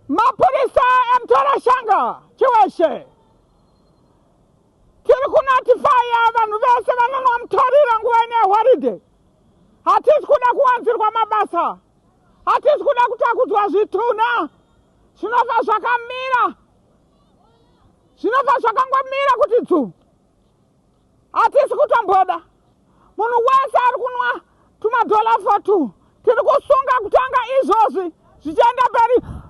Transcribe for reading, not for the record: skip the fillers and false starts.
Mapurisa eMutorashanga Chiweshe, tiri kunotifaya vanhu vese vanonwa mutoriro nguva ino yehoride. Hatisi kuda kuwanzirwa mabasa, hatisi kuda kutakudzwa zvitunha zvinobva zvakamira, zvinobva zvakangomira kuti dzu. Hatisi kutomboda munhu wese ari kunwa tumadhola 42 tiri kusunga kutanga izvozvi zvichienda mberi.